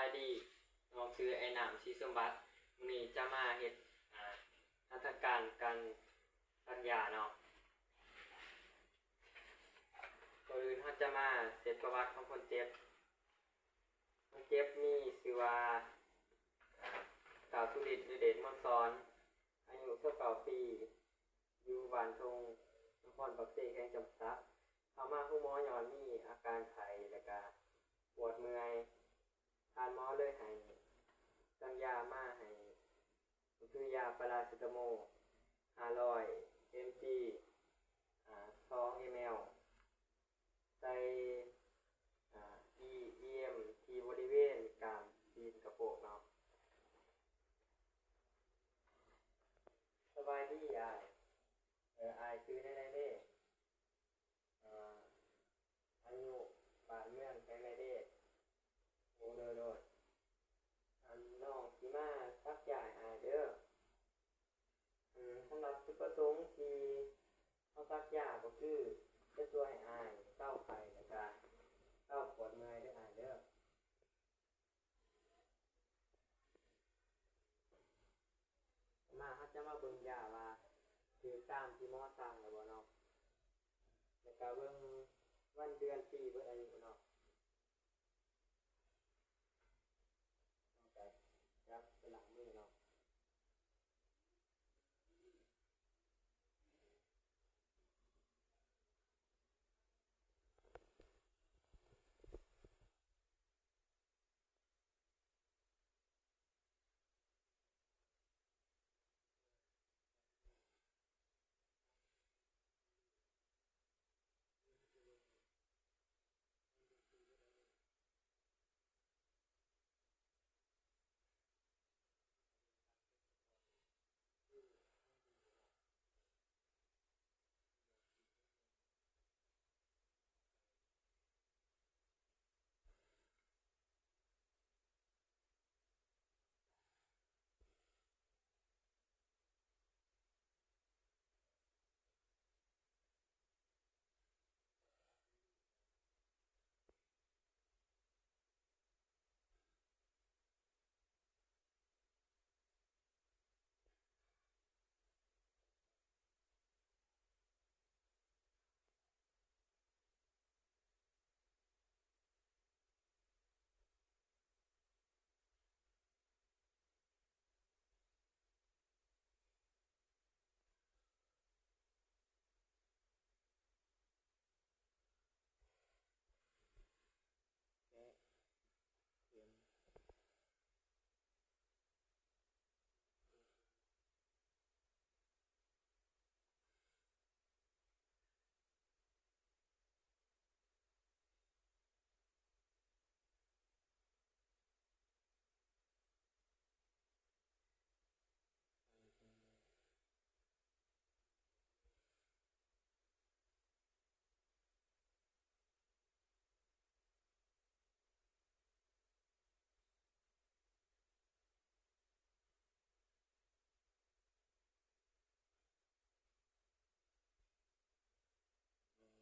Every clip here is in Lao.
ສະບາຍດີ ນ້ອງຊື່ອ້າຍໜາມ ສີສົມບັດ. ມື້ນີ້ຈະມາເຮັດ ອາ ຫັດຖະການການສັກຢາເນາະ. ກ່ອນອື່ນເຮົາຈະມາເຊັກປະຫວັດຂອງຄົນເຈັບ. ຄົນເຈັບມີຊື່ວ່າ ອາ ທ້າວສຸລິດ ຫຼື ເດດມົນສອນ, ອາຍຸຊາວເກົ້າປີ, ຢູ່ບ້ານທົ່ງ ນະຄອນປາກເຊ, ແຂວງຈຳປາສັກ. ເຂົ້າມາໂຮງໝໍຍ້ອນມີອາການໄຂ້ ແລະກະປວດເມື່ອຍ. ທ່ານໝໍເລີຍໃຫ້ສັກຢາມາໃຫ້ ກໍຄືຢາປາຣາເຊຕາໂມ ຫ້າຮ້ອຍເອັມຈີ ອາ ສອງເອັມແອລ ໃສ່ ອາ ອີ ອີເອັມ ທີ່ບໍລິເວນກາງຕີນກະໂປງເນາະ. ສະບາຍດີອ້າຍ. ເອີ ອ້າຍຊື່ແນວໃດເດ? ເອີ ອາຍຸ ບ້ານເມືອງ ແຂວງໃດເດ? ໂອ້ ໂດຍ ໂດຍ. ອັນ ນ້ອງຊິມາສັກຢາໃຫ້ອ້າຍເດີ. ອັນ ສຳລັບຈຸດປະສົງທີ່ເຮົາສັກຢາກໍຄືຈະຊ່ວຍໃຫ້ອ້າຍເຊົາໄຂ້ ແລະກະເຊົາປວດເມື່ອຍເດີອ້າຍເດີ. ມາ ເຮົາຈະມາເບິ່ງຢາວ່າຖືກຕາມທີ່ໝໍສັ່ງແລ້ວບໍ່ເນາະ ແລ້ວກະເບິ່ງວັນເດືອນປີເບິດອາຍຸເນາະ. ເຮົາກະຈັບໄປລ້າງມືເນາະ.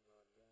ແກະເຂັມ.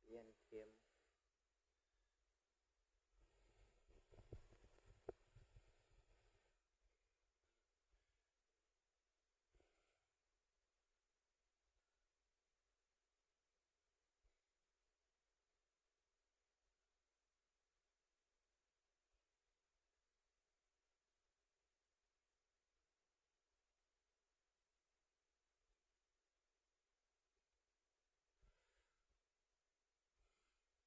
ປ່ຽນເຂັມ. ໂ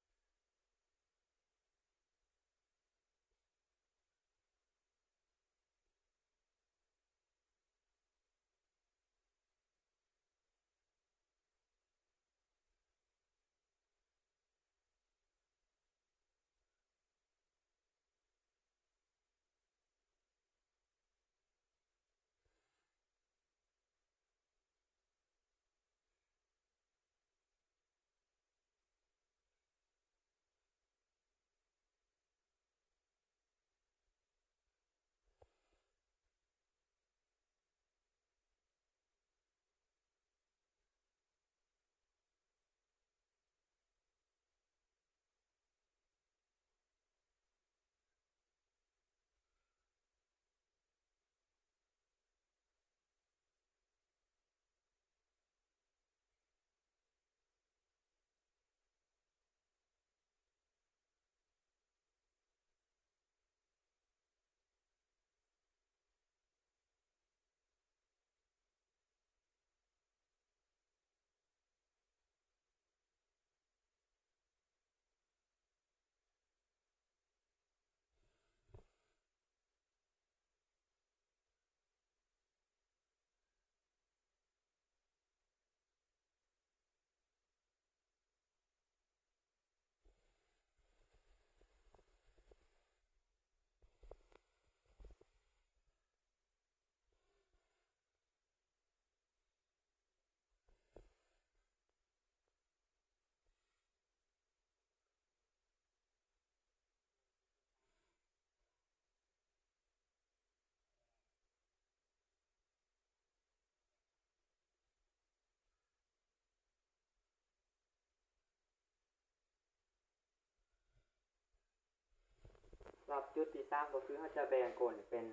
ລັບຈຸດທີສາມ ກໍຄືເຮົາຈະແບ່ງກົ້ນເປັນ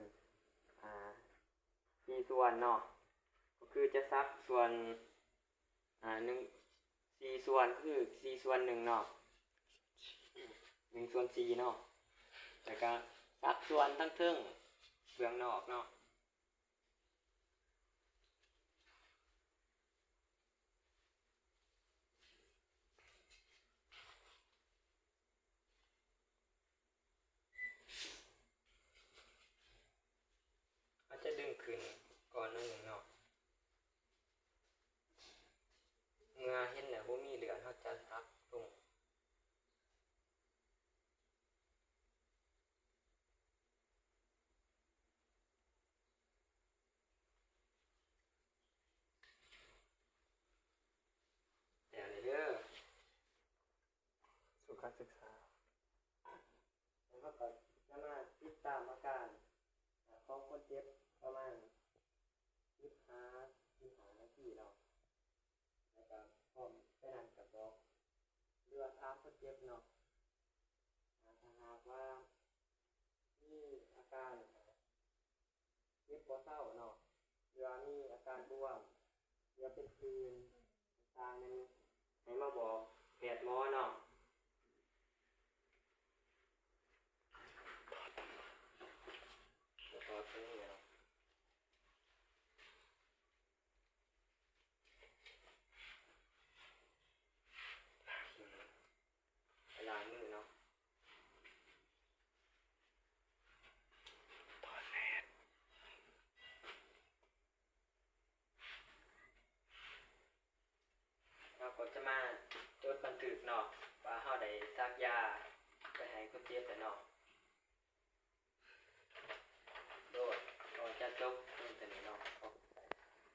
ອ່າ ສີ່ສ່ວນເນາະ ກໍຄືຈະສັກສ່ວນ ອ່າ ໜຶ່ງ ສີ່ສ່ວນ ຄືສີ່ສ່ວນໜຶ່ງເນາະ ໜຶ່ງສ່ວນສີ່ເນາະ ແລ້ວກະສັກສ່ວນທັງເທິງເບື້ອງນອກເນາະ. ເຮົາຈະດຶງຂຶ້ນກ່ອນໜ້ອຍໜຶ່ງເນາະ. ເມື່ອເຫັນແລ້ວບໍ່ມີເລືອດ ເຮົາຈະຕັດລົງ. ແລ້ວນີ້ເດີ ສຸຂະສຶກສາ ແລ້ວເຮົາກໍຈະມາຕິດຕາມອາການຂອງຄົນເຈັບປະມານສິບຫາສິບຫ້ານາທີເນາະ. ແລ້ວກໍພ້ອມຈາກນັ້ນກໍບອກ ຫຼືວ່າຖາມຄົນເຈັບເນາະ ຖ້າຫາກວ່າມີອາການເຈັບບໍ່ເຊົາເນາະ ຫຼືວ່າມີອາການບວມ ຫຼືວ່າເປັນผื่ນຕ່າງໆ ແມ່ນໃຫ້ມາບອກແພດໝໍເນາະ. ຖອດເຄື່ອງມືເນາະ. ໄປລ້າງມືເນາະ. ເຮົາກໍຈະມາຈົດບັນທຶກເນາະ ວ່າເຮົາໄດ້ສັກຢາໄປໃຫ້ຄົນເຈັບແລ້ວເນາະ. ໂດຍ ກໍຈະຈົບລົງເທົ່ານີ້ເນາະ.